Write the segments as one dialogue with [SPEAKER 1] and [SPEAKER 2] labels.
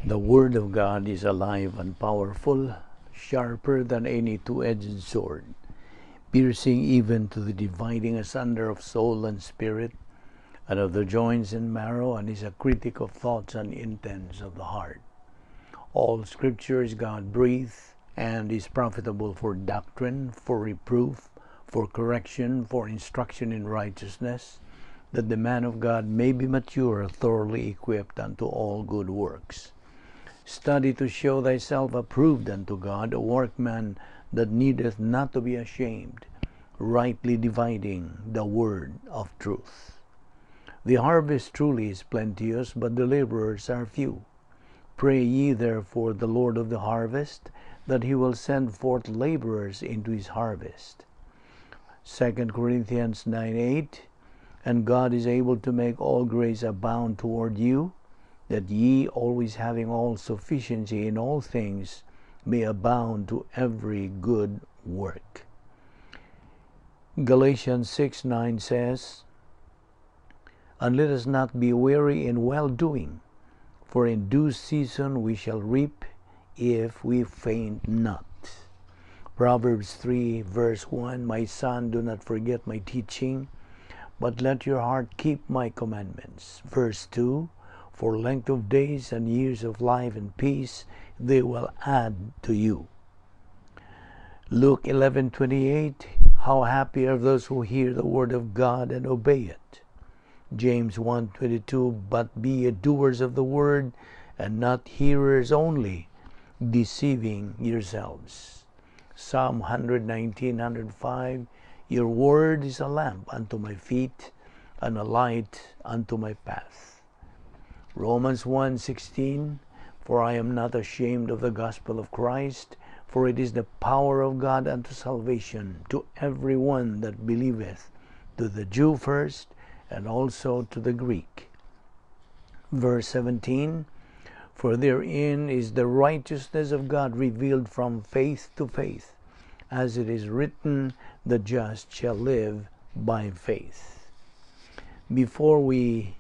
[SPEAKER 1] The Word of God is alive and powerful, sharper than any two-edged sword, piercing even to the dividing asunder of soul and spirit, and of the joints and marrow, and is a critic of thoughts and intents of the heart. All Scripture is God-breathed, and is profitable for doctrine, for reproof, for correction, for instruction in righteousness, that the man of God may be mature, thoroughly equipped unto all good works. Study to show thyself approved unto God, a workman that needeth not to be ashamed, rightly dividing the word of truth. The harvest truly is plenteous, but the laborers are few. Pray ye therefore the Lord of the harvest, that he will send forth laborers into his harvest. 2 Corinthians 9:8, and God is able to make all grace abound toward you, that ye, always having all sufficiency in all things, may abound to every good work. Galatians 6:9 says, and let us not be weary in well-doing, for in due season we shall reap if we faint not. Proverbs 3 verse 1, my son, do not forget my teaching, but let your heart keep my commandments. Verse 2, for length of days and years of life and peace they will add to you. Luke 11:28, how happy are those who hear the word of God and obey it. James 1:22, but be ye doers of the word and not hearers only, deceiving yourselves. Psalm 119:105, your word is a lamp unto my feet and a light unto my path. Romans 1:16, for I am not ashamed of the gospel of Christ, for it is the power of God unto salvation to every one that believeth, to the Jew first, and also to the Greek. Verse 17, for therein is the righteousness of God revealed from faith to faith, as it is written, the just shall live by faith. Before we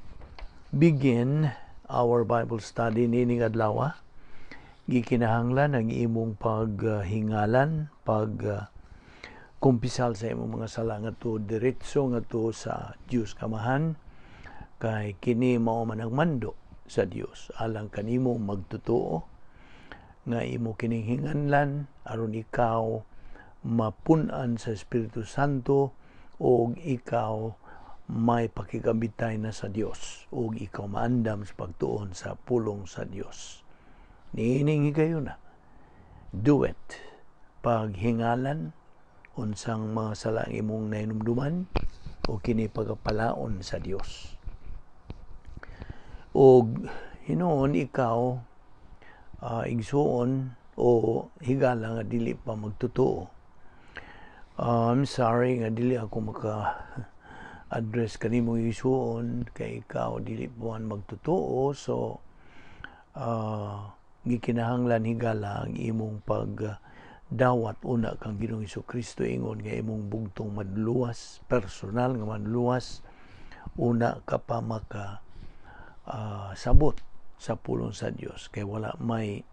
[SPEAKER 1] begin our Bible study nining adlaw, gikinahanglan ang imong paghingalan, pag kumpisal sa imong mga sala ngadto diretso ngadto sa Dios Kamahan, kay kini mao man ang mando sa Dios alang kanimo magtotoo nga imo kining hinganlan aron ikaw mapun-an sa Espiritu Santo ug ikaw may pakigabitay na sa Dios ug ikaw maandam sa pagtuon sa pulong sa Dios. Niining higayon na, do it. Paghingalan unsang mga sala ang imong nahinumduman o kini pagapalaon sa Dios. Og hinuon ikaw igsuon o higala nga dili pa magtotoo. I'm sorry nga dili ako maka address kanimo igsuon kay ikaw dili pa man magtotoo, so gikinahanglan higala ang imong pag dawat una kang Ginoong Hesukristo ingon nga imong bugtong manluluwas, personal nga manluluwas, una ka pa maka sabot sa pulong sa Dios, kay wala may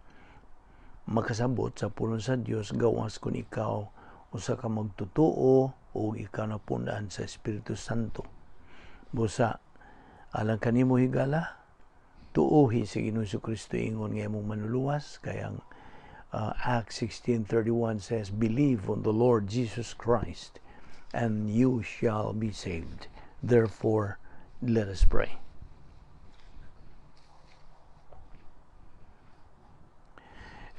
[SPEAKER 1] makasabot sa pulong sa Dios gawas kun ikaw usa ka magtotoo o ikaw napundaan sa Espiritu Santo. Busa alang kanimo higala, tuohi si Ginoong Hesukristo ingon nga imong manluluwas, kay ang Acts 16:31 says, believe on the Lord Jesus Christ and you shall be saved. Therefore, let us pray.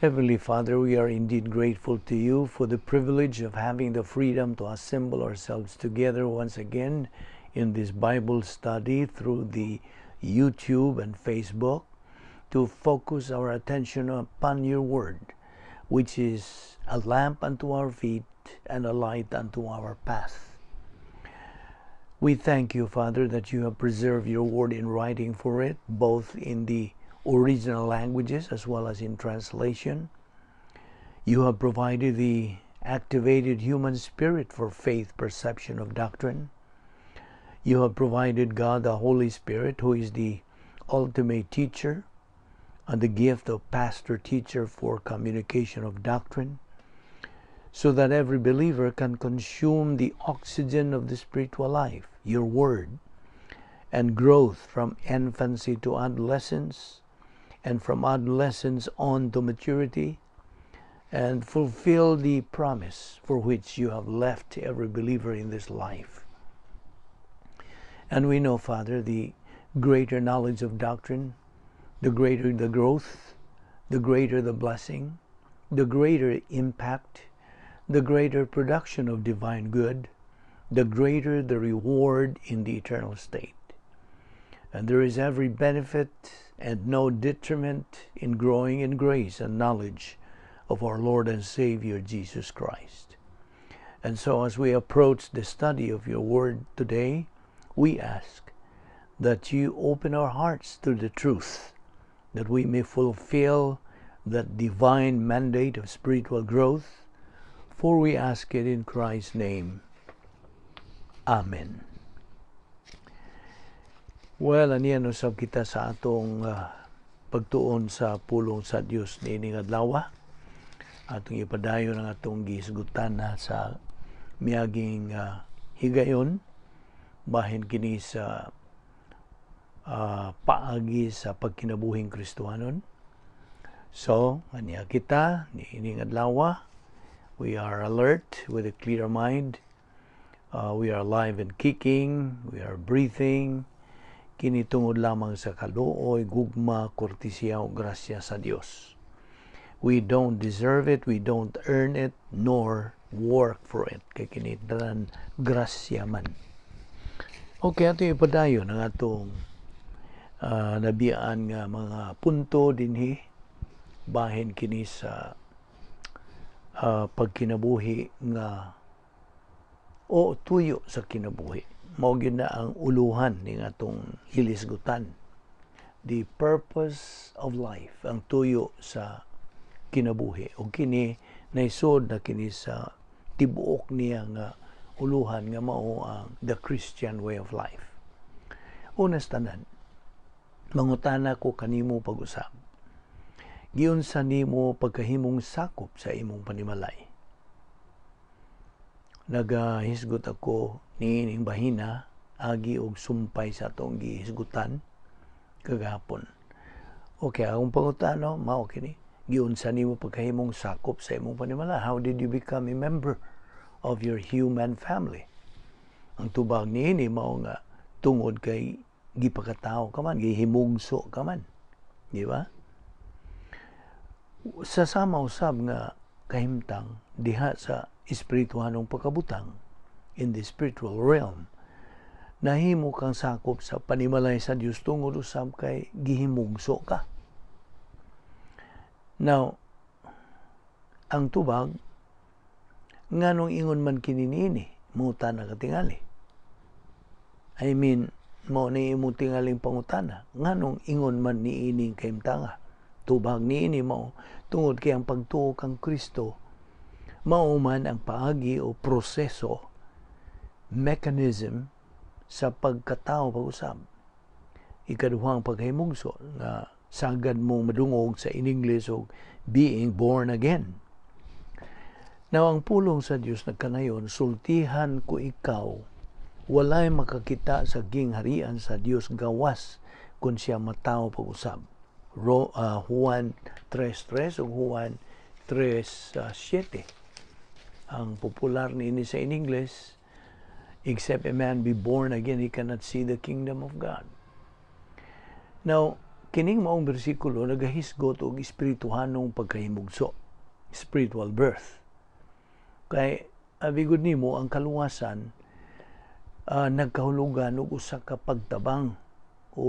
[SPEAKER 1] Heavenly Father, we are indeed grateful to you for the privilege of having the freedom to assemble ourselves together once again in this Bible study through the YouTube and Facebook to focus our attention upon your word, which is a lamp unto our feet and a light unto our path. We thank you, Father, that you have preserved your word in writing for it, both in the original languages as well as in translation. You have provided the activated human spirit for faith perception of doctrine. You have provided God the Holy Spirit, who is the ultimate teacher, And the gift of pastor teacher for communication of doctrine, so that every believer can consume the oxygen of the spiritual life, your word, and growth from infancy to adolescence, and from adolescence on to maturity, and fulfill the promise for which you have left every believer in this life. And we know, Father, the greater knowledge of doctrine, the greater the growth, the greater the blessing, the greater impact, the greater production of divine good, the greater the reward in the eternal state. And there is every benefit and no detriment in growing in grace and knowledge of our Lord and Savior Jesus Christ. And so, as we approach the study of your word today, we ask that you open our hearts to the truth, that we may fulfill that divine mandate of spiritual growth, for we ask it in Christ's name. Amen. Well, aniya usab kita sa atong pagtuon sa pulong sa Dios niining adlaw. Atong ipadayon ang atong gihisgutan na sa miaging higayon, bahin kini sa paagi sa pagkinabuhing Kristohanon. So, aniya kita niining adlaw, we are alert with a clear mind. We are alive and kicking, we are breathing. Kini tungod lamang sa kaluoy, gugma, kortesiya o grasya sa Dios. We don't deserve it, we don't earn it, nor work for it. Kay kini tanan grasya man. Okay, ato ipadayon ang atong nabiyaan nga mga punto dinhi, bahin kini sa pagkinabuhi nga o tuyo sa kinabuhi. Mao gyud na ang uluhan ning atong hilisgutan. The purpose of life, ang tuyo sa kinabuhi. O kini naisod na kini sa tibuok niya nga uluhan nga mao ang the Christian way of life. Una sa tanan, mangutana ko kanimo pag-usab. Giunsa nimo pagkahimong sakop sa imong panimalay? Nagahisgot ako niining bahina agi og sumpay sa atong gihisgutan kagahapon. Okay, akong pangutana mao kini. Giunsa nimo pagkahimong sakop sa imong panimalay? How did you become a member of your human family? Ang tubag niini mao nga tungod kay gipakatao ka man, gihimugso ka man. Di ba? Sa sama usab nga kahimtang diha sa espirituhanong pagkabutang, in the spiritual realm, nahimo kang sakop sa panimalay sa Dios tungod usab kay gihimugso ka. Now, ang tubag, nganong ingon man kini niini, mangutana ka tingali. I mean, mao ni imong tingaling pangutana, nganong ingon man niining kahimtanga? Tubag niini mao tungod kay ang pagtuo kang Kristo mao man ang paagi o proseso, mechanism sa pagkatao pag-usab. Ikaduhang pagkahimugso nga sagad mong madungog sa in English og being born again. Now, ang pulong sa Dios nagkanayon, "Sultihan ko ikaw, walay makakita sa gingharian sa Dios gawas kung siya matawo pag-usab." Juan 3.3 o Juan 3.7. Ang popular niini sa in English, "Except a man be born again, he cannot see the kingdom of God." Now, kining maong bersikulo nagahisgot og espirituhanong pagkahimugso, spiritual birth. Kay abi gud nimo, ang kaluwasan nagkahulugan og usa ka pagtabang o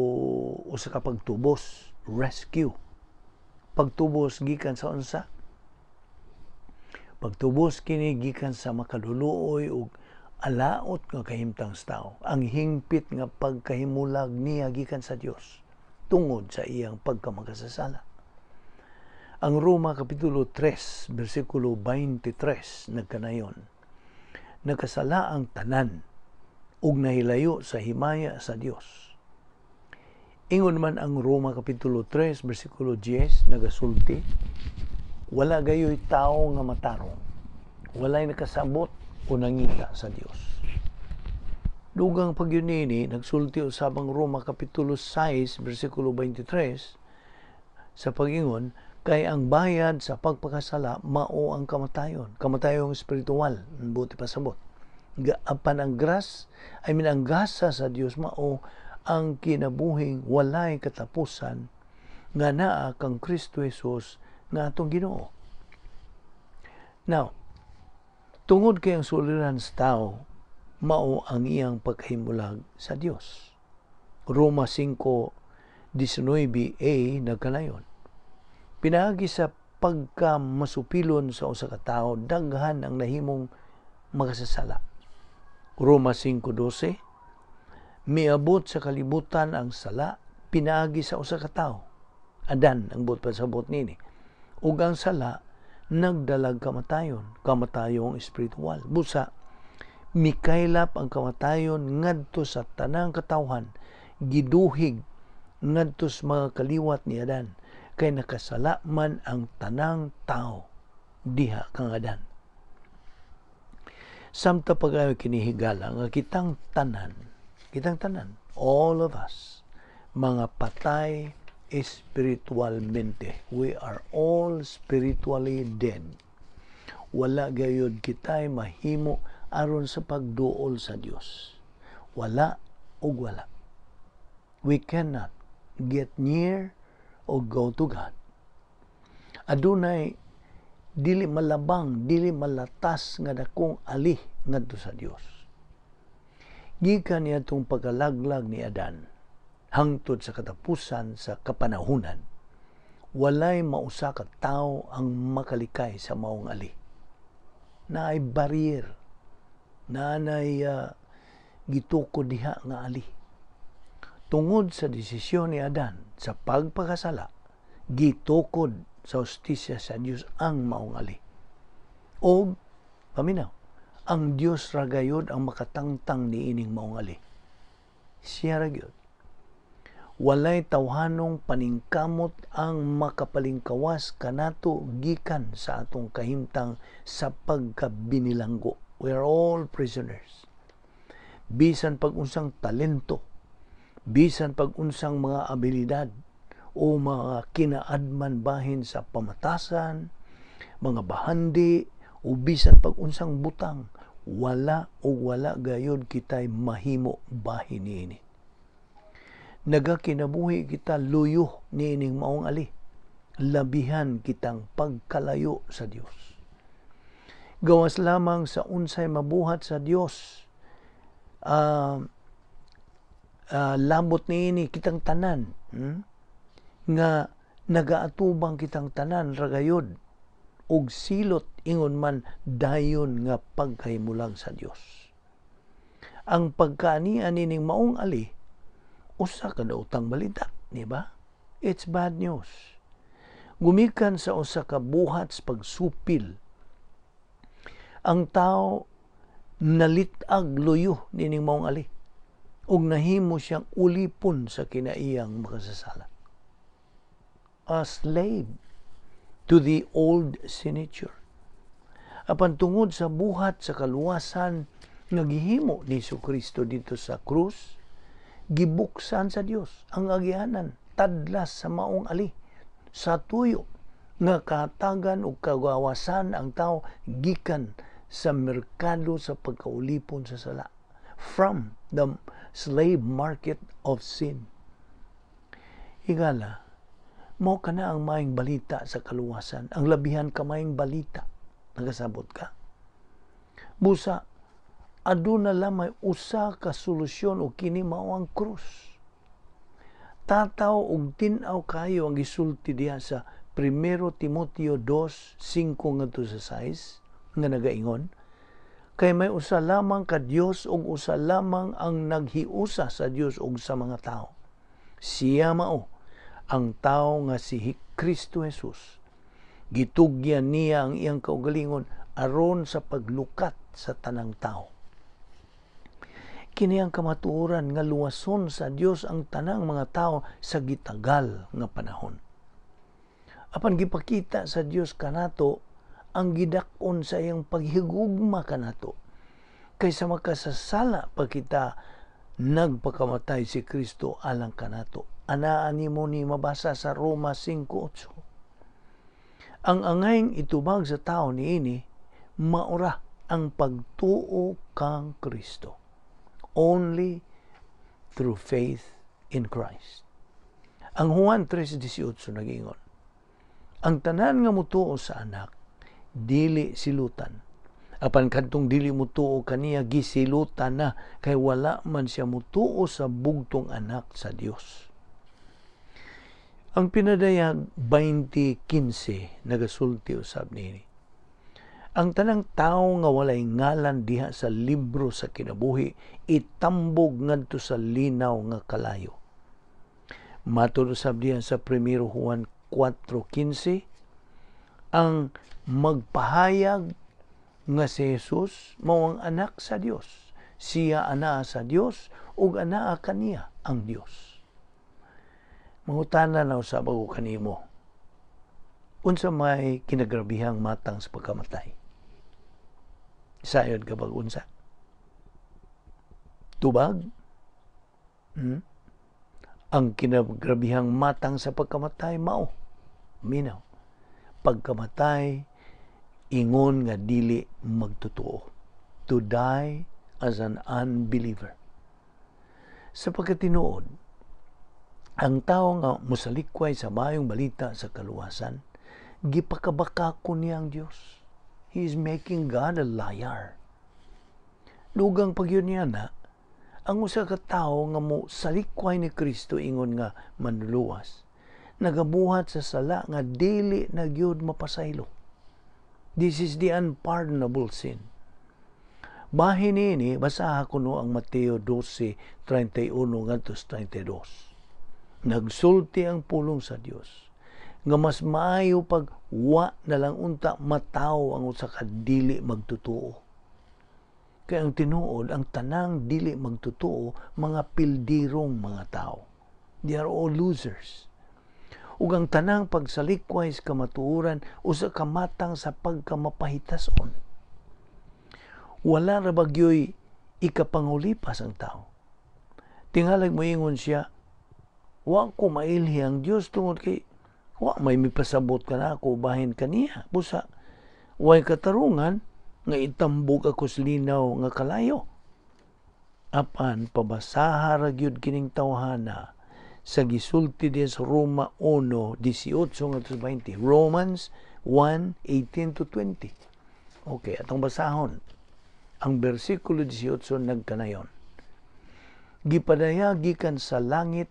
[SPEAKER 1] usa ka pagtubos, rescue. Pagtubos gikan sa unsa? Pagtubos kini gikan sa makaluluoy ug alaot nga kahimtang sa tao. Ang hingpit nga pagkahimulag niya gikan sa Dios tungod sa iyang pagkamakasasala. Ang Roma Kapitulo 3, versikulo 23 nagkanayon, "Nakasala ang tanan ug nahilayo sa himaya sa Dios." Ingon man ang Roma Kapitulo 3, versikulo 10, nagasulti, "Wala gayoy tao nga matarong. Walay nakasabot o nangita sa Dios." Dugang pa gyud nini, nagsulti usab ang Roma Kapitulo 6, versikulo 23, sa pag-ingon, "Kay ang bayad sa pagpakasala mao ang kamatayon." Kamatayon espiritual, buot pasabot. Apan ang grace, I mean, ang gasa sa Dios mao ang kinabuhing walay katapusan nga naa kang Kristo Jesus nga atong Ginoo. Now, tungod kay ang suliran sa tao mao ang iyang pagkahimulag sa Dios. Roma 5:19a nagkalayon. Pinaagi sa pagka masupilon sa usa ka tawo, daghan ang nahimong makasasala. Roma 5:12, miabot sa kalibutan ang sala pinaagi sa usa ka tawo. Adan ang buot pasabot nini. Ug ang sala nagdalag kamatayon, kamatayong espiritual. Busa mikaylap ang kamatayon ngadto sa tanang katawhan, giduhig ngadto sa mga kaliwat ni Adan, kay nakasala man ang tanang tao diha kang Adan. Samtang pag-ayo kini, higala, nga kitang tanan, all of us, mga patay espiritualmente. We are all spiritually dead. Wala gayod kitay mahimo aron sa pagduol sa Dios. Wala ug wala. We cannot get near or go to God. Adunay dili malabang, dili malatas nga dakong ali ngadto sa Dios. Gikan niadtong pagkalaglag ni Adan hangtod sa katapusan sa kapanahunan, walay mausa ka tawo ang makalikay sa maong ali. Naay barrier, naanay gitukod diha nga ali. Tungod sa desisyon ni Adan sa pagpakasala, gitukod sa hustisya sa Dios ang maong ali. O paminaw, ang Dios ra gayod ang makatangtang niining maong ali. Siya ra gyud. Walay tawhanong paningkamot ang makapalingkawas kanato gikan sa atong kahimtang sa pagkabinilanggo. We are all prisoners. Bisan pag unsang talento, bisan pag unsang mga abilidad o mga kinaadman bahin sa pamatasan, mga bahandi, o bisan pag unsang butang, wala o wala gayod kitay mahimo bahin niini. Nagakinabuhi kita luyo niining maong ali. Labihan kitang pagkalayo sa Dios. Gawas lamang sa unsay mabuhat sa Dios. Labot niini kitang tanan, Nga nagaatubang kitang tanan ragayod og silot ingon man dayon nga pagkahimulag sa Dios. Ang pagkaanian nining maong ali usa ka daotang balita, di ba? It's bad news. Gumikan sa usa ka buhat sa pagsupil, ang tao nalit-ag luyo nining maong ali ug nahimo siyang ulipon sa kinaiyang makasasala. A slave to the old sin nature. Apan tungod sa buhat sa kaluwasan nga gihimo ni Kristo didto sa krus, gibuksan sa Dios ang agianan tadlas sa maong ali sa tuyo nga katagan og kagawasan ang tao gikan sa merkado sa pagkaulipon sa sala, from the slave market of sin. Higala, mao kana ang maayong balita sa kaluwasan, ang labihan ka maayong balita. Nagasabot ka? Busa aduna lamay usa ka solusyon o kini mao ang krus. Tataw ug tin-aw kayo ang gisulti diha sa 1 Timoteo 2:5 ngadto sa 6 nga nagaingon, "Kay may usa lamang ka Dios ug usa lamang ang naghiusa sa Dios ug sa mga tao. Siya mao ang tao nga si Kristo Jesus. Gitugyan niya ang iyang kaugalingon aron sa paglukat sa tanang tao." Kini ang kamatuoran nga luwason sa Dios ang tanang mga tawo sa gitagal nga panahon. Apan gipakita sa Dios kanato ang gidak-on sa iyang paghigugma kanato. Kaysa makasasala pa kita, nagpakamatay si Kristo alang kanato. Anaa nimo ni mabasa sa Roma 5:8. Ang angayng itubag sa tao niini maura ang pagtuo kang Kristo. Only through faith in Christ. Ang Juan 3:18 nagingon, "Ang tanan nga mutuo sa Anak, dili silutan. Apan kadtong dili mutuo kaniya, gisilutan na, kay wala man siya mutuo sa bugtong Anak sa Dios." Ang Pinadayag 20:15 nagasulti usab niini. Ang tanang tawo nga walay ngalan diha sa libro sa kinabuhi itambog ngadto sa linaw nga kalayo. Matud usab diha sa 1 Juan 4:15, ang magpahayag nga si Jesus mao ang Anak sa Dios, siya anaa sa Dios ug anaa kaniya ang Dios. Mangutana na usab ako kanimo. Unsa may kinagrabihang matang sa pagkamatay? Sayod ka bag unsa? Tubag? Ang kinagrabihang matang sa pagkamatay mao minaw pagkamatay ingon nga dili magtotoo. To die as an unbeliever. Sa pagkatinuod, ang tao nga mosalikway sa Maayong Balita sa kaluwasan, gipakabakako niya ang Dios. He is making God a liar. Dugang pag-ingon niya na, ang usa ka tawo nga mo salikway ni Kristo ingon nga Manluluwas, nagabuhat sa sala nga dili na gyud mapasaylo. This is the unpardonable sin. Bahin niini, basaha kuno ang Mateo 12:31 ngadto 32. Nagsulti ang pulong sa Dios nga mas maayo pag wa na lang unta matawo ang usa ka dili magtotoo. Kay ang tinuod, ang tanang dili magtotoo, mga pildirong mga tao. They are all losers. Ug ang tanang pagsalikway sa kamatuoran usa ka matang sa pagkamapahitason. Wala ra bagyoy ikapangulipas ang tao. Tingalag moingon siya, "Wa ko mailhi ang Dios tungod kay wa may mipasabot kanako bahin kaniya. Busa way katarungan nga itambog ako sa linaw nga kalayo." Apan pabasaha ra gyud kining tawhana sa gisulti din sa Roma 1:18 ngadto 20. Romans 1:18 to 20. Okay, atong basahon. Ang bersikulo 18 nagkanayon. Gipadayag gikan sa langit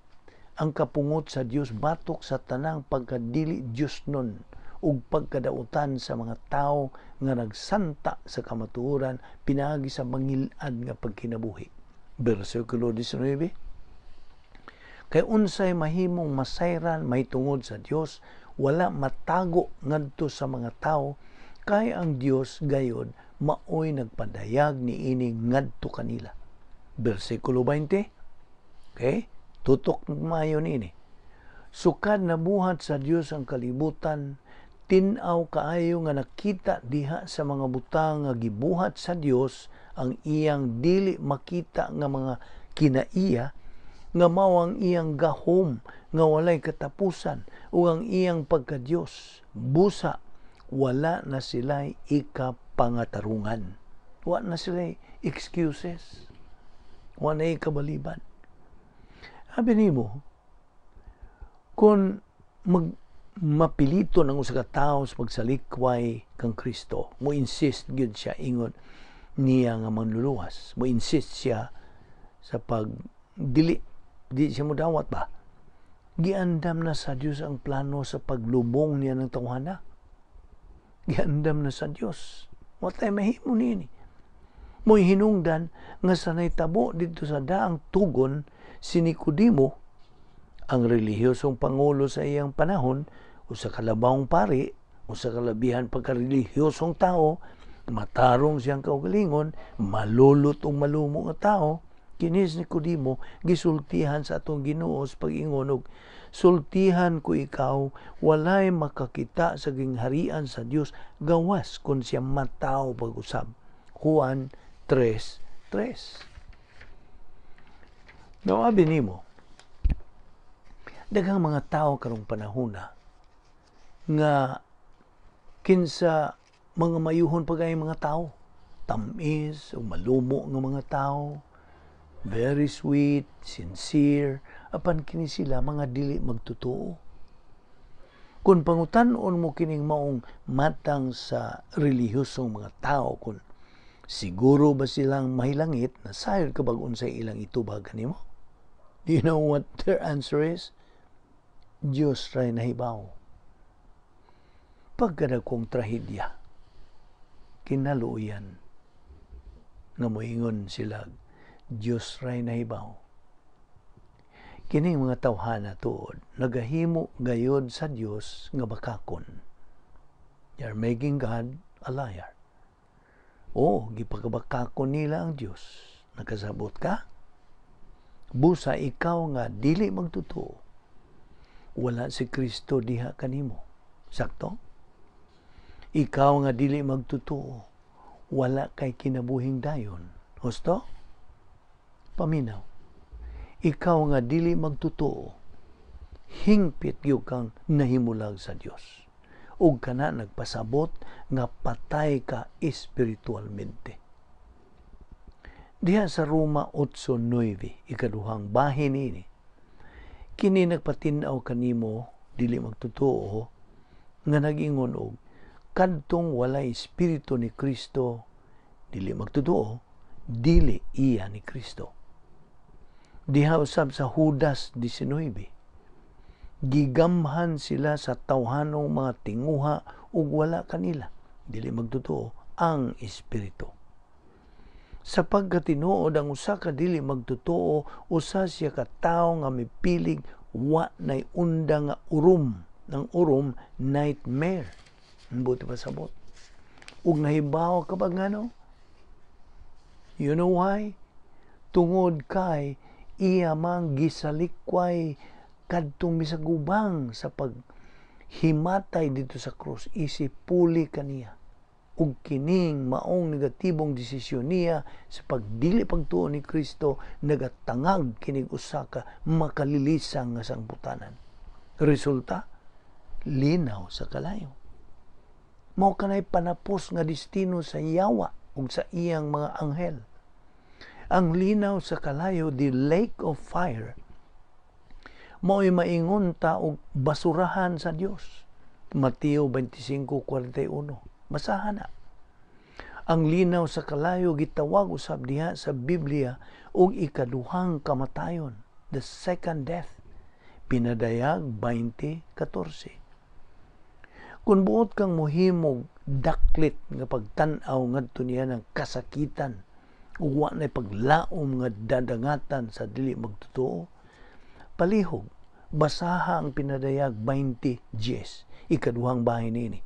[SPEAKER 1] ang kapungot sa Dios batok sa tanang pagkadili Dios nun ug pagkadautan sa mga tawo nga nagsanta sa kamatuoran pinaagi sa mangil-ad nga pagkinabuhi. Bersikulo 19. Kay unsay mahimong masayran mahitungod sa Dios, wala matago ngadto sa mga tawo, kay ang Dios gayod maoy nagpadayag niini ngadto kanila. Bersikulo 20. Okay? Tutok maayo niini. Sukad nabuhat sa Dios ang kalibutan, tin-aw kaayo nga nakita diha sa mga butang nga gibuhat sa Dios ang iyang dili makita nga mga kinaiya, nga mao ang iyang gahom nga walay katapusan ug ang iyang pagka-Dios. Busa wala na sila'y ikapangatarungan. Wa na sila'y excuses. Wa na ikabaliban. Sabi nimo, kung mapilito ng usa ka tawo sa pagsalikway kang Kristo, mo insist gyud siya ingon niya nga Manluluwas, mo insist siya sa pag dili di siya modawat ba? Giandam na sa Dios ang plano sa paglubong niya ng tawhana. Giandam na sa Dios. Watay mahimo niini. Mo'y hinungdan nga sa nahitabo didto sa daang tugon, si Nicodemo, ang relihiyosong pangulo sa iyang panahon, usa ka labawng pari, usa ka labihan pagkarelihiyosong tao, matarong siyang kaugalingon, malulot ug malumo nga tao, Kini si Nicodemo gisultihan sa atong Ginoo sa pag-ingon og, "Sultihan ko ikaw, walay makakita sa gingharian sa Dios gawas kung siya matawo pag-usab." Juan 3:3. Now, abi nimo, daghang mga tao karong panahona nga kinsa mga mayuhon pagay mga tao, tamis o malumo nga mga tao, very sweet, sincere, apan kini sila mga dili magtotoo. Kung pangutan-on mo kining maong matang sa relihiyosong mga tao kung siguro ba silang mahilangit, nasayod ka bag unsay ilang itubag kanimo? Do you know what their answer is? "Diyos ray nahibaw." Pagkadagkong trahedya, kinaluoyan nga moingon sila, "Diyos ray nahibaw." Kining mga tawhana tuod, nagahimo gayod sa Dios nga bakakon. They are making God a liar. O, gipagabakakon nila ang Dios. Nakasabot ka? Busa ikaw nga dili magtotoo, wala si Kristo diha kanimo. Sakto? Ikaw nga dili magtotoo, wala kay kinabuhing dayon. Husto? Paminaw. Ikaw nga dili magtotoo, hingpit gyud kang nahimulag sa Dios. Ug kana nagpasabot nga patay ka espiritualmente. Diha sa Roma 8:9, ikaduhang bahin ini, kini nagpatin-aw kanimo dili magtotoo nga nag-ingon og kadtong walay espiritu ni Kristo, dili magtotoo, dili iya ni Kristo. Diha usab sa Judas 19, gigamhan sila sa tawhanong mga tinguha ug wala kanila, dili magtotoo, ang espiritu. Sa pagkatinuod, ang usa ka dili magtotoo usa siya ka tawo nga mipilig wa nay unda nga urom ng urom, nightmare. Buti pasabot. Ug nahibaw ka ba ngano? You know why? Tungod kay iya mang gisalikway kadtong misagubang sa paghimatay dito sa krus isipuli kaniya. Ug kining maong negatibong desisyon niya sa pagdili pagtuo ni Kristo nagatangag kinig usa ka makalilisang nga sangputanan. Resulta, linaw sa kalayo. Mao kanay panapos nga destino sa yawa ug sa iyang mga anghel. Ang linaw sa kalayo, the lake of fire, mao'y maingon ta og basurahan sa Dios. Mateo 25:41. Basahan na. Ang linaw sa kalayo gitawag usab diha sa Biblia og ikaduhang kamatayon, the second death. Pinadayag 20:14. Kung buot kang mohimog daklit nga pagtan-aw ngadto niya ng kasakitan ug wa nay paglaom nga dadangatan sa dili magtotoo, palihog basaha ang Pinadayag 20:10, ikaduhang bahin niini,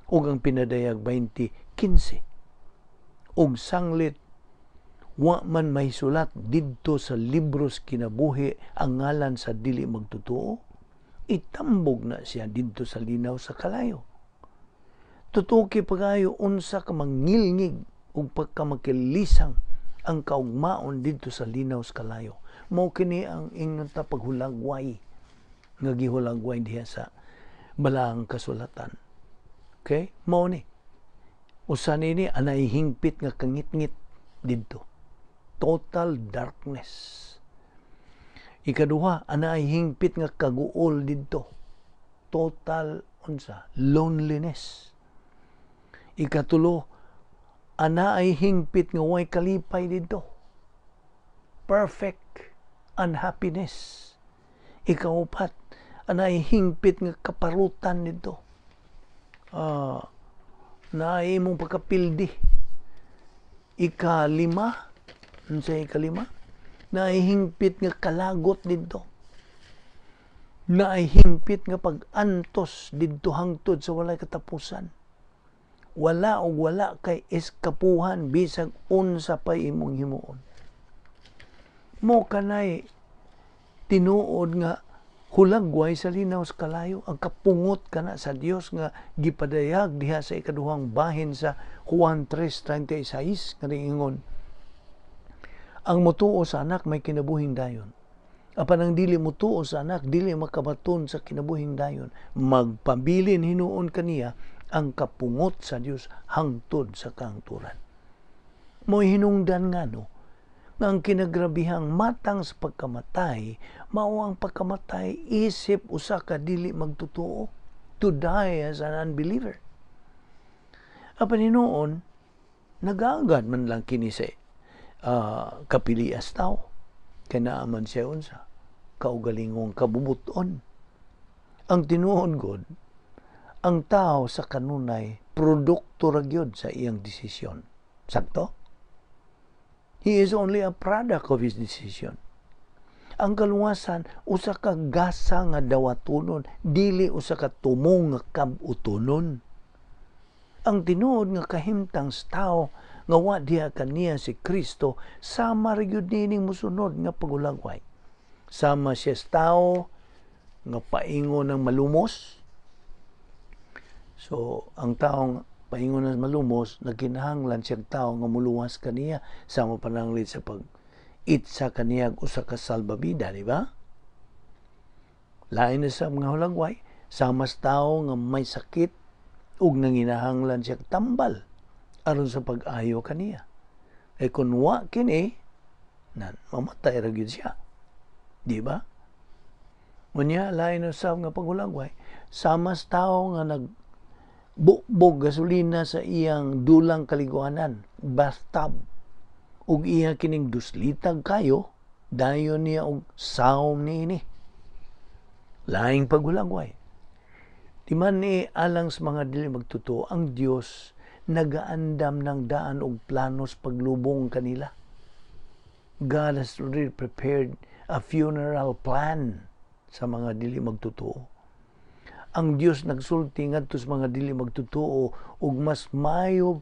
[SPEAKER 1] ug ang Pinadayag 20:15. Ug sanglit wa man mahisulat didto sa libros kinabuhi ang ngalan sa dili magtotoo, itambog na siya didto sa linaw sa kalayo. Tutuki pagayo unsa ka mangilngig ug pagkamakilisang ang kaugmaon didto sa linaw sa kalayo. Mao kini ang ingnon ta paghulagway nga gihulagway diha sa balaang kasulatan. Okay? Mao ni. Usa nini, anay hingpit nga kangitngit didto. Total darkness. Ikaduha, anay hingpit nga kaguol didto. Total unsa? Loneliness. Ikatulo, anaay hingpit nga way kalipay didto. Perfect unhappiness. Ikaupat, anaay hingpit nga kaparutan didto. Naay imong pagkapildi. Ikalima, unsa ikalima? Naay hingpit nga kalagot didto. Naay hingpit nga pag-antos didto hangtod sa walay katapusan. Wala o wala kay eskapuhan bisag unsa pay imong himuon. Mo kanay tinuod nga hulagway sa linaw sa kalayo, ang kapungot kana sa Dios nga gipadayag diha sa ikaduhang bahin sa Juan 3:36 nga niingon, "Ang mutuo sa Anak may kinabuhing dayon. Apan ang dili mutuo sa Anak, dili makabaton sa kinabuhing dayon. Magpabilin hinuon kaniya ang kapungot sa Dios hangtod sa kahangturan." Mo'y hinungdan nga no, nga ang kinagrabihang matang sa pagkamatay, mao ang pagkamatay isip usa ka dili magtotoo, to die as an unbeliever. Apan hinuon, nagaagad man lang kini sa kapilias tao. Kay naa man siya unsa kaugalingong kabubuton. Ang tinuod gud, ang tao sa kanunay produkto ra gyud sa iyang desisyon. Sakto? He is only a product of his decision. Ang kaluwasan usa ka gasa nga dawatonon, dili usa ka tumong nga kab-utonon. Ang tinuod nga kahimtang sa tao nga wa diha kaniya si Kristo sama ra gyud niining mosunod nga pagulagway. Sama siya sa tao nga paingon ng malumos. So, ang taong paingon ng malumos, nagkinahanglan siya tao nga muluwas kaniya sama pananglit sa pag itsa kaniya usa ka salbabida, di ba? Lain na sa mga hulagway, sama sa tao nga may sakit ug nanginahanglan siya tambal aron sa pag-ayo kaniya. Eh kung wa kini, nan mamatay ra gyud siya. Di ba? Unya, lain na sa nga paghulagway, sama sa tao nga nag bugbog gasolina sa iyang dulang kaliguanan, bathtub, ug iya kining duslitag kayo, dayon niya og sawom niini. Laing paghulagway. Di man ni alang sa mga dili magtotoo, ang Dios nagaandam ng daan og planos paglubong kanila. God has already prepared a funeral plan sa mga dili magtotoo. Ang Dios nagsulti ngadto sa mga dili magtotoo ug mas mayo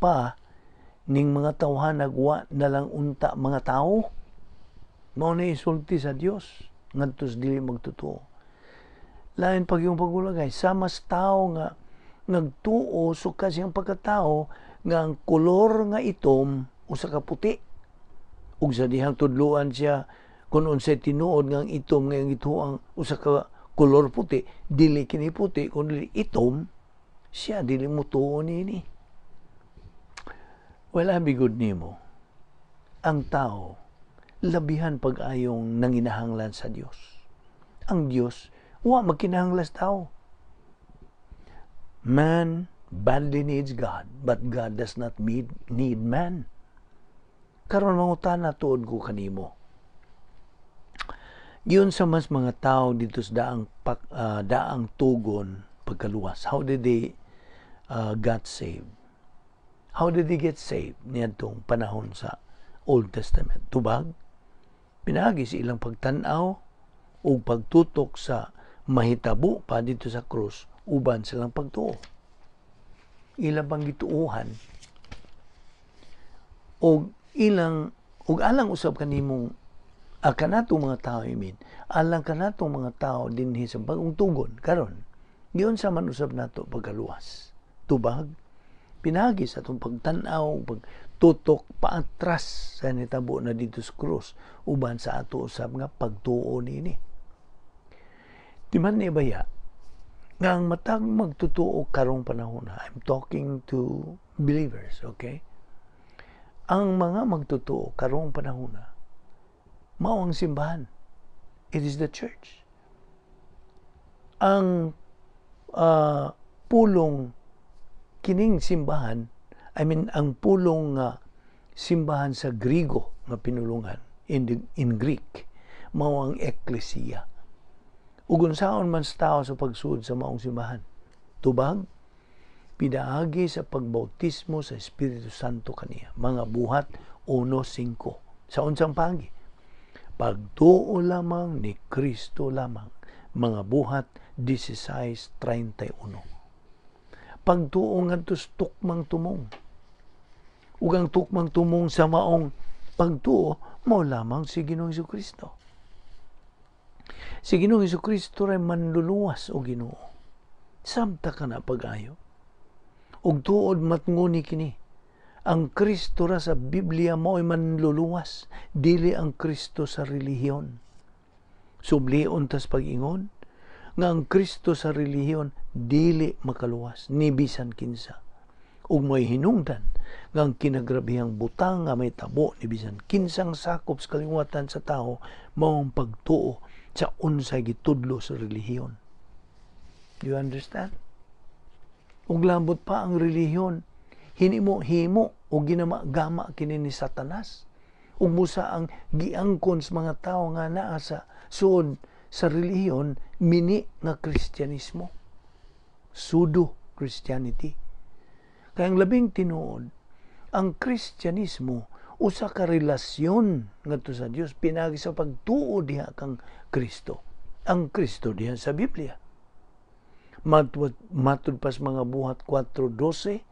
[SPEAKER 1] pa ning mga tawhana, wa na lang unta mga tao. Mao na isulti sa Dios ngadto sa dili magtotoo. Lain pag yung pagulagay, sama sa tao nga nagtuo suka siyang pagkatao nga ang kolor nga itom usa ka puti. Ug sa dihang tudluan siya kung unsay tinuod nga ang itom nga ang ang usa ka kolor puti, dili kini puti kundi itom, siya dili mutuo niini. Well, abi gud nimo, ang tao labihan pag-ayong nanginahanglan sa Dios. Ang Dios wa magkinahanglan sa tao. Man badly needs God, but God does not need man. Karon mangutana tuod ko kanimo. Giunsa mas mga tao dito sa daang tugon pagkaluwas? How did they got saved? How did they get saved niadtong panahon sa Old Testament? Tubag? Pinaagi sa ilang pagtan-aw o pagtutok sa mahitabo pa dito sa krus uban silang pagtuo. Ilang pang gituohan o ilang ug alang usab kanimong kanatong mga tao, I mean, alang kanatong mga tao dinhi sa bagong tugon karon, giunsa man usab nato pagkaluwas? Tubag? Pinagi sa atong pagtan-aw, pagtutok paatras sa nitabo na dito sa krus uban sa ato usab nga pagtuo niini. Di man ni baya nga ang matag magtotoo karong panahon na, I'm talking to believers, okay? Ang mga magtotoo karong panahon na, mao ang simbahan. It is the church. Ang pulong kining simbahan, I mean, ang pulong simbahan sa Grigo nga pinulungan, in Greek, mao ang ecclesia. Ug unsaon man sa tao sa pagsuod sa maong simbahan? Tubag? Pinaagi sa pagbautismo sa Espiritu Santo kaniya. Mga Buhat 1:5. Sa unsang pagi? Pagtuo lamang ni Kristo lamang. Mga Buhat 16:31. Pagtuo ngadto sa tukmang tumong. Ug ang tukmang tumong sa maong pagtuo Mao lamang si Ginoong Kristo. Si Ginoong Kristo ray manluluwas o Ginoo. Samta ka na pag-ayo. Ug tuod matnguni kini. Ang Kristo ra sa Biblia mao'y manluluwas, dili ang Kristo sa relihiyon. Sublion tas pag-ingon nga ang Kristo sa relihiyon dili makaluwas ni bisan kinsa. Ug may hinungdan nga ang kinagrabihang butang nga may tabo ni bisan kinsang sakop sa kaliwatan sa tao mao ang pagtuo sa unsay gitudlo sa relihiyon. You understand? Ug lambot pa ang relihiyon, hinimo himo o ginama-gama kini ni Satanas. Ug busa ang giangkon sa mga tawo nga naa sa suod sa relihiyon, mini nga Kristyanismo. Pseudo Christianity. Kaya ang labing tinuod, ang Kristyanismo usa ka relasyon ngadto sa Dios pinaagi sa pagtuo diha kang Kristo. Ang Kristo diha sa Biblia. Matud pa sa mga Buhat 4:12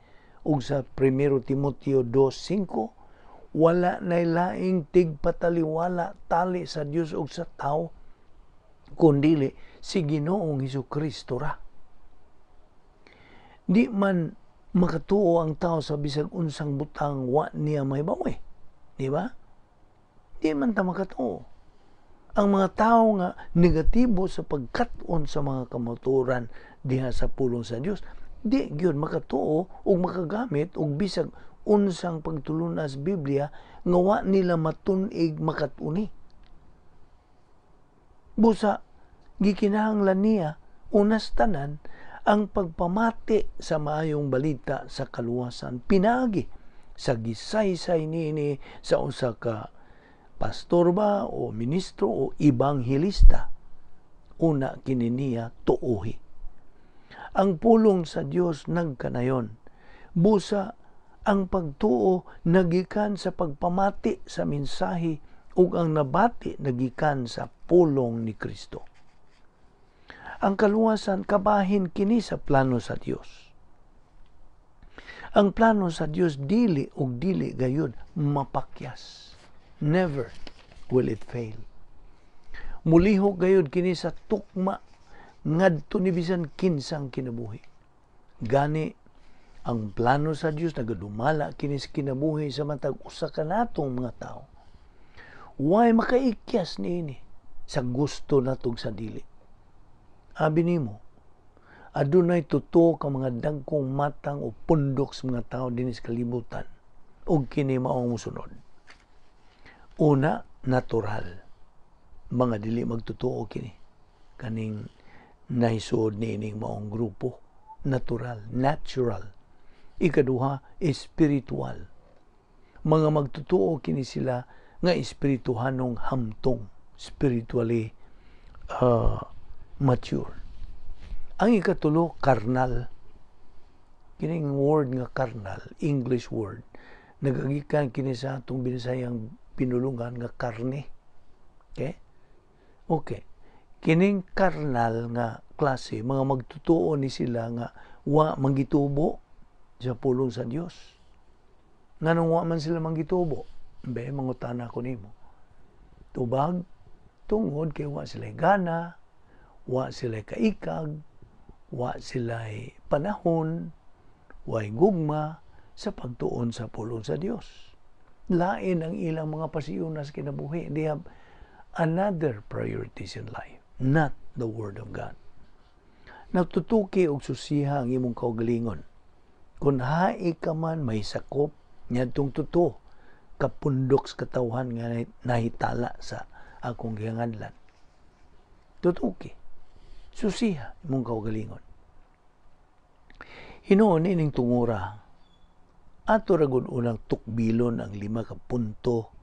[SPEAKER 1] ug sa 1 Timoteo 2:5, wala nay laing tigpataliwala tali sa Dios ug sa tao kundili si Ginoong Hesus ra. Di man makatuo ang tao sa bisag unsang butang wa niya mahibaw eh. Di ba? Di man ta makatuo. Ang mga tao nga negatibo sa pagkat-on sa mga kamatuoran diha sa pulong sa Dios, di gyud makatuo ug makagamit og bisag unsang pagtulunas Biblia nga wa nila matun-ig makat-uni. Busa gikinahanglan niya unas tanan ang pagpamati sa maayong balita sa kaluwasan pinaagi sa gisaysay niini sa usa ka pastor ba o ministro o ebanghelista. Una kini niya tuohi. Ang pulong sa Dios nagkanayon. Busa ang pagtuo nagikan sa pagpamati sa mensahe ug ang nabati nagikan sa pulong ni Kristo. Ang kaluwasan kabahin kini sa plano sa Dios. Ang plano sa Dios dili ug dili gayud mapakyas. Never will it fail. Mulihok gayud kini sa tukma ngadto ni bisan kinsang kinabuhi. Gani ang plano sa Dios nagadumala kini sa kinabuhi sa matag usa ka natong mga tao. Way makaikyas niini sa gusto natog sa dili. Abi nimo, adunay totoo ka mga dagkong matang o pundok sa mga tao dinhi sa kalibutan ug kini mao ang mosunod. Una, natural. Mga dili magtotoo kini. Kaning nahisod niining maong grupo. Natural, natural. Ikaduha, espiritual. Mga magtotoo kini sila nga espirituhanong hamtong, spiritually mature. Ang ikatulo, karnal. Kining word nga karnal, English word, nagagikan kini sa atong binisayang pinulungan nga karne. Okay? Okay. Kining karnal nga klase, mga magtotoo ni sila nga wa manggitubo sa pulong sa Dios. Nganong wa man sila manggitubo? Be, mangutana ko nimo. Tubag, tungod kay wa sila gana, wa sila kaikag, wa sila panahon, way gugma sa pagtuon sa pulong sa Dios. Lain ang ilang mga pasiyuna sa kinabuhi. They have another priorities in life, not the Word of God. Natutuki og susiha ang imong kaugalingon. Kung hai ka man may sakop niadtong totoo kapundok sa katawhan nga nahitala sa akong gihangadlan. Tutuki. Susiha imong kaugalingon. Hinuon ining tungura, ato ra gud unang tukbilon ang lima ka punto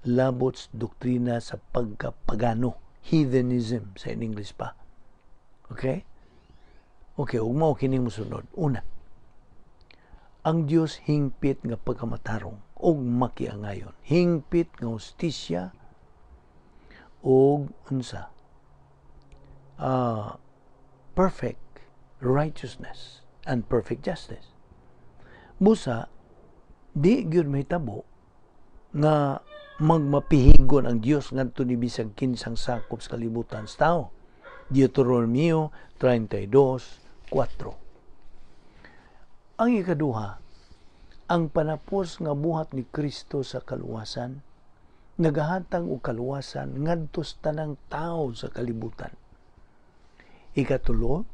[SPEAKER 1] labot sa doktrina sa pagkapagano, heathenism sa in English pa. Okay? Okay, ug mao kining mosunod. Una, ang Dios hingpit nga pagkamatarong ug makiangayon. Hingpit nga hustisya ug unsa? Perfect righteousness and perfect justice. Busa di gyud mahitabo nga Magmapihigon ang Dios ngadto ni bisag kinsang sakop sa kalibutan sa tao. Deuteronomio 32:4. Ang ikaduha, ang panapos nga buhat ni Kristo sa kaluwasan nagahatag og kaluwasan ngadto sa tanang tao sa kalibutan. Ikatulo,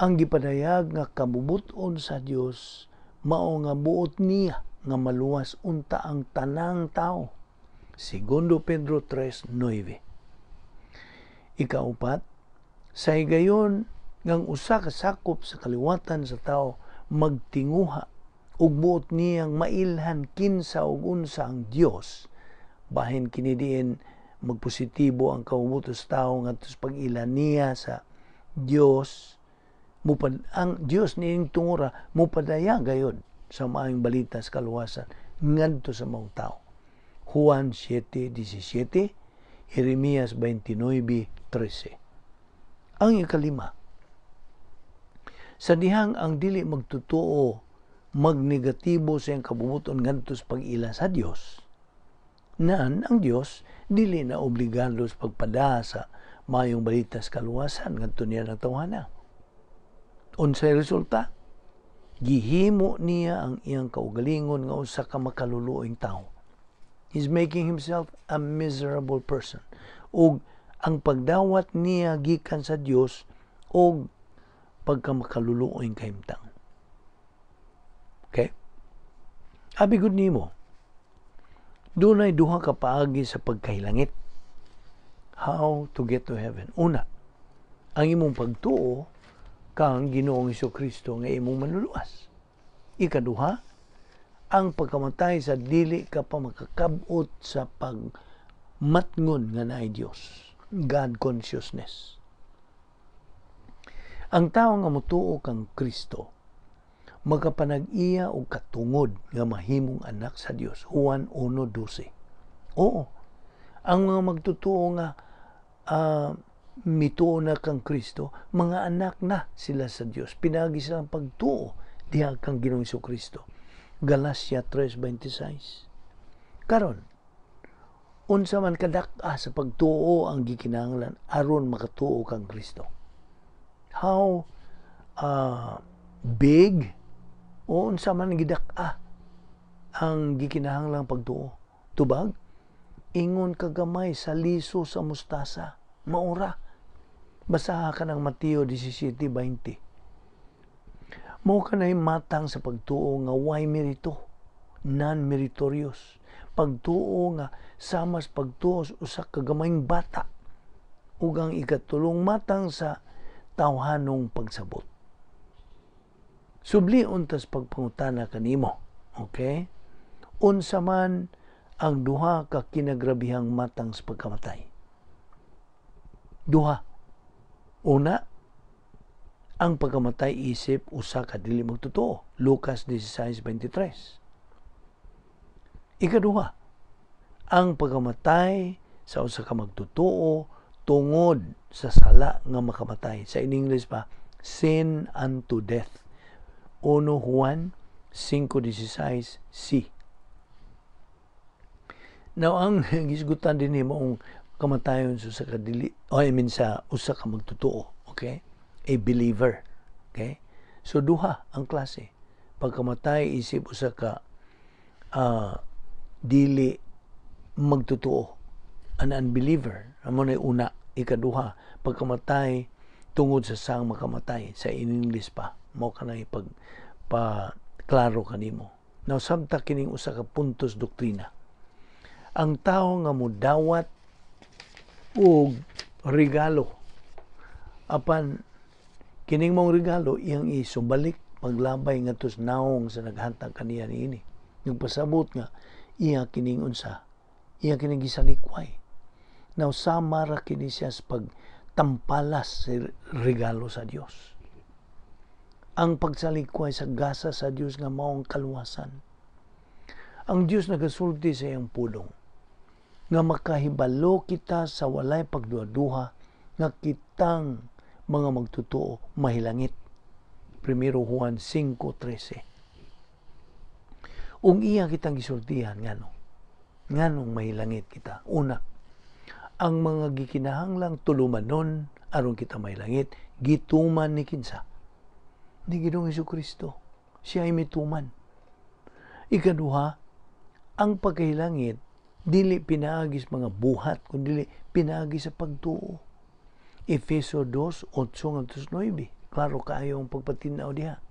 [SPEAKER 1] ang gipadayag nga kabubut-on sa Dios mao nga buot niya nga maluwas unta ang tanang tao. Segundo Pedro 3:9. Ikaupat, sa higayon ngang usa ka sakop sa kaliwatan sa tao magtinguha ug buot niyang mailhan kinsa ug unsa ang Dios, bahin kini diin magpositibo ang kabubut-on sa tao ngadto sa pag-ila niya sa Dios, mupad ang Dios niing tungura mupadayag gayod sa maayong balita sa kaluwasan ngadto sa maong tao. Juan 7:17, Jeremias 29:13. Ang ikalima, sa dihang ang dili magtotoo magnegatibo sa iyang kabubut-on ngadto sa pag-ila sa Dios, nan ang Dios dili na obligado sa pagpada sa maayong balita sa kaluwasan ngadto niya ng tawhana. Unsay resulta? Gihimo niya ang iyang kaugalingon nga usa ka makaluluoyng tawo. He's making himself a miserable person. Ug ang pagdawat niya gikan sa Dios og pagkamakaluluoyng kahimtang. Okay? Abi gud nimo, dunay duha ka paagi sa pagkahilangit. How to get to heaven. Una, ang imong pagtuo kang Ginoong Kristo nga imong manluluwas. Ikaduha, ang pagkamatay sa dili ka pa makakabot sa pagmatngon nga naay Dios. God consciousness. Ang tao nga motuo kang Kristo makapanag-iya og katungod nga mahimong anak sa Dios. Juan 1:12. Oo. Ang mga magtutuo nga mituo na kang Kristo, mga anak na sila sa Dios. Pinagi silang pagtuo diha kang Ginoong Kristo. Galacia 3:26. Karon, unsa man kadak-a sa pagtuo ang gikinahanglan aron makatuo kang Kristo? How big o unsa man gidak-a ang gikinahanglang pagtuo? Tubag, ingon kagamay sa liso sa mustasa. Maura. Basaha ka ng Mateo 17:20. Mao kanay matang sa pagtuo nga way merito, non-meritorious. Pagtuo nga samas pagtuo sa usa ka gamayng bata ug ang ikatulong matang sa tawhanong pagsabot. Subli untas pagpangutana kanimo, okay? Unsa man ang duha ka kinagrabihang matang sa pagkamatay? Duha. Una, ang pagkamatay isip usa ka dili magtotoo. Lucas 16:23. Ikaduha, ang pagkamatay sa usa ka magtotoo tungod sa sala nga makamatay. Sa in English pa, sin unto death. 1 Juan 5:16 c. Now, ang gisgutan din maong kamatayon sa usa ka dili, oh, I mean sa usa ka magtotoo, okay? A believer. Okay? So duha ang klase. Pagkamatay isip usa ka dili magtotoo, an unbeliever. Amo na una. Ikaduha, pagkamatay tungod sa sang makamatay, sa in English pa. Mao kanay pag pa klaro kanimo. Now sabta kining usa ka puntos doktrina. Ang tao nga mudawat og regalo apan kining mong regalo iyang isubalik paglabay ngadto sa nawong sa naghatag kaniya niini. Nagpasabot nga iya kining unsa, iya kining gisalikway. Now sama ra kini siya sa pagtampalas sa regalo sa Dios. Ang pagsalikway sa gasa sa Dios nga maong kaluwasan. Ang Dios nagasulti sa iyang pulong nga makahibalo kita sa walay pagduha-duha nga kitang mga magtotoo mahilangit. 1 Juan 5:13. Ung iya kitang gisultihan ngano. Nganong mahilangit kita? Una, ang mga gikinahanglang tulumanon aron kita mahilangit, gituman ni kinsa? Ni Ginoong Kristo. Siya ay mituman. Ikaduha, ang pagkahilangit dili pinaagi sa mga buhat kundi pinaagi sa pagtuo. Efeso 2:8-9. Klaro kaayo ang pagpatinaw diha.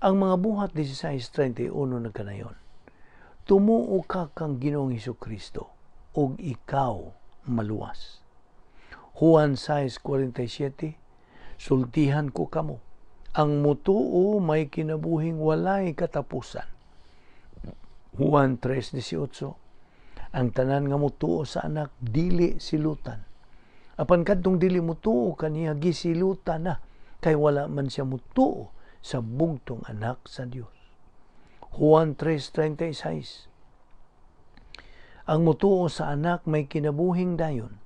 [SPEAKER 1] Ang mga Buhat 16:31 nagkanayon: "Tumuo ka kang Ginoong Kristo ug ikaw maluwas." Juan 6:47, "Sultihan ko kamo, ang mutuo may kinabuhing walay katapusan." Juan 3:18, "Ang tanan nga mutuo sa Anak dili silutan. Apan kadtong dili mutuo kaniya gisilutan na, kay wala man siya mutuo sa bugtong Anak sa Dios." Juan 3:36, "Ang mutuo sa Anak may kinabuhing dayon.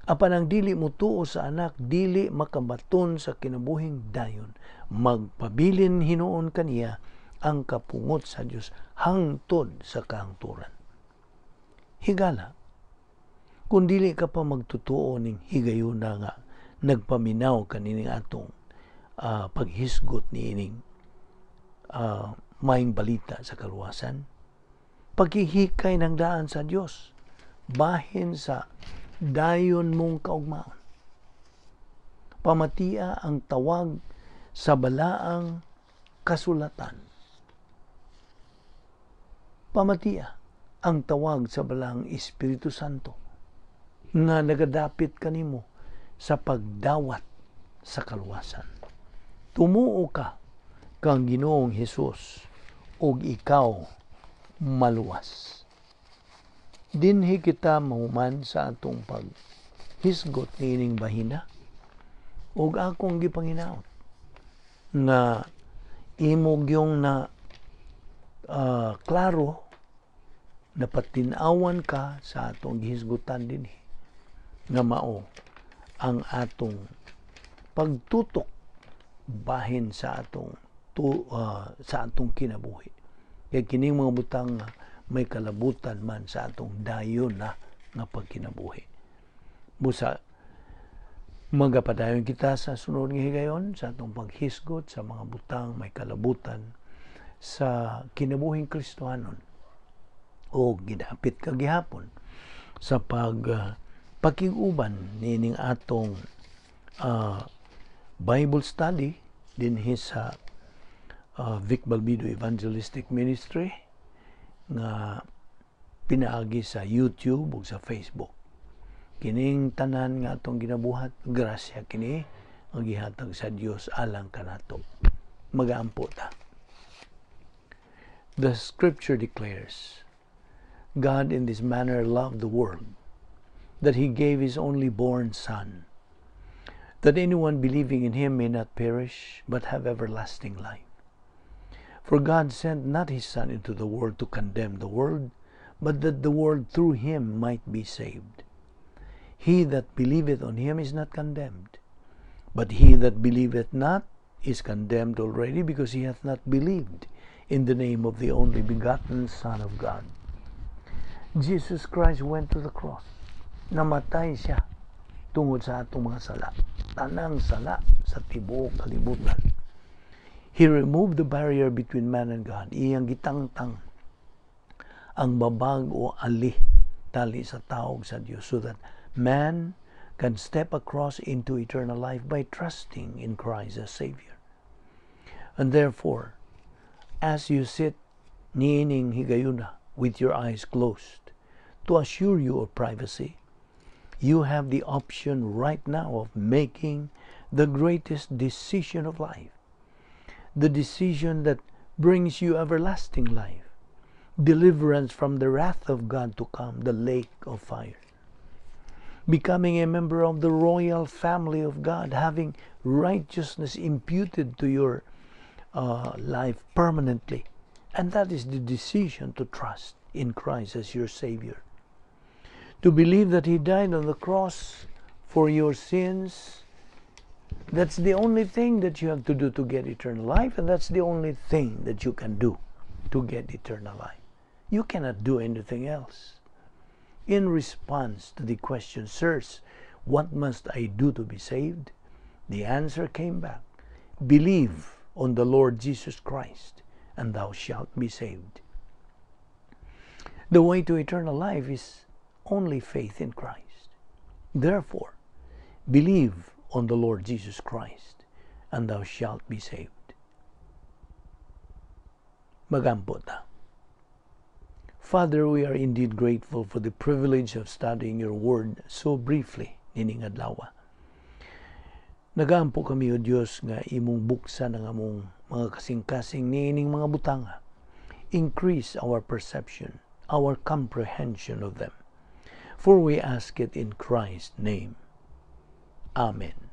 [SPEAKER 1] Apan ang dili mutuo sa Anak dili makabaton sa kinabuhing dayon. Magpabilin hinuon kaniya ang kapungot sa Dios hangtod sa kahangturan." Higala, kung dili ka pa magtutuo ning higayuna nga nagpaminaw kanining atong paghisgot niining Maayong Balita sa kaluwasan, pagkihikay ng daan sa Dios bahin sa dayon mong kaugmaon. Pamatia ang tawag sa Balaang Kasulatan. Pamatia ang tawag sa Balaang Espiritu Santo nga nagadapit kanimo sa pagdawat sa kaluwasan. Tumuo ka kang Ginoong Hesus ug ikaw maluwas. Dinhi kita mahuman sa atong paghisgot niining bahina ug akong gipanginaot nga imo gyung na klaro, napatin-awan ka sa atong gihisgutan dinhi nga mao ang atong pagtutok bahin sa atong kinabuhi, kay kining mga butang nga may kalabutan man sa atong dayon na nga pagkinabuhi. Busa magapadayon kita sa sunod nga higayon sa atong paghisgot sa mga butang may kalabutan sa kinabuhing Kristohanon o gidapit ka gihapon sa pag pakig-uban niining atong Bible study dinhi sa Vic Balbido Evangelistic Ministry nga pinaagi sa YouTube ug sa Facebook. Kining tanan nga atong ginabuhat, grasya kini ang gihatag sa Dios alang kanato. Magaampo ta. The scripture declares, "God in this manner loved the world, that he gave his only born Son, that anyone believing in him may not perish, but have everlasting life. For God sent not his Son into the world to condemn the world, but that the world through him might be saved. He that believeth on him is not condemned, but he that believeth not is condemned already, because he hath not believed in the name of the only begotten Son of God." Jesus Christ went to the cross. Namatay siya tungod sa atong mga sala. Tanang sala sa tibuok kalibutan. He removed the barrier between man and God. Iyang gitangtang ang babag o ali tali sa tao sa Dios so that man can step across into eternal life by trusting in Christ as Savior. And therefore, as you sit niining higayuna with your eyes closed, to assure you of privacy, you have the option right now of making the greatest decision of life. The decision that brings you everlasting life, deliverance from the wrath of God to come, the lake of fire. Becoming a member of the royal family of God, having righteousness imputed to your life permanently. And that is the decision to trust in Christ as your Savior. To believe that He died on the cross for your sins. That's the only thing that you have to do to get eternal life, and that's the only thing that you can do to get eternal life. You cannot do anything else. In response to the question, "Sirs, what must I do to be saved?" the answer came back, "Believe on the Lord Jesus Christ, and thou shalt be saved." The way to eternal life is only faith in Christ. Therefore, believe on the Lord Jesus Christ, and thou shalt be saved. Magampo ta. Father, we are indeed grateful for the privilege of studying your word so briefly nining adlaw. Nagaampo kami, O Dios, nga imong buksan ang among mga kasing-kasing niining mga butanga. Increase our perception, our comprehension of them. For we ask it in Christ's name. Amen.